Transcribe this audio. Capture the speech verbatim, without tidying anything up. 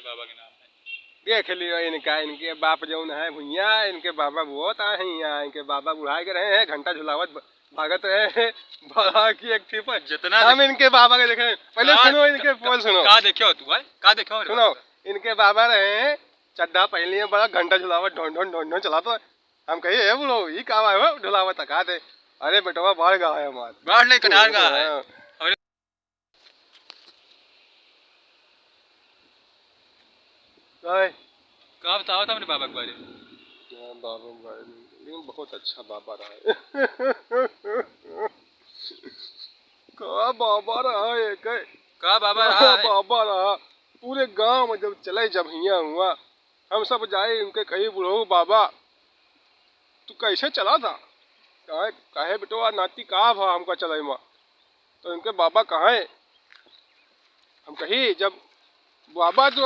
बाबा के नाम है। देख लियो इनका, इनके बाप जौन है भुइया, इनके बाबा बहुत आए हैं यहाँ, इनके बाबा बुढ़ाए के रहे हैं, घंटा झुलावत ब-, भागत रहे हैं। बड़ा की एक टिप है। जितना हम देख- इनके बाबा के देखे, पहले का, सुनो इनके का, बोल सुनो। का देखे हो तू भाई? का देखे हो रे सुनो, बाबा? इनके बाबा रहे हैं, चड्ढा पहन लिए, बड़ा घंटा झुलावत ढोन ढोन ढोन ढोन चलाता। हम कहिए, "ए बुढ़ऊ, ई का बा हो, ढुलावत का दे?" अरे बेटवा, बाढ़ गा है हमार। बाढ़ नहीं, कटार गा है। हाँ। अरे काय? का बताओ था अपने बाबा के बारे में? हाँ, बाबा के बारे में, लेकिन बहुत अच्छा बाबा रहा है। का बाबा रहा है, के? का बाबा का रहा है? बाबा रहा। पूरे गांव में जब चले, जब हियां हुआ, हम सब जाए उनके कही, "बुढ़ऊ बाबा, तू कैसे चला था?" कहे, "कहे बेटवा नाती का भा हमका चले मा?" तो इनके बाबा कहे, हम कही, "जब बाबा जो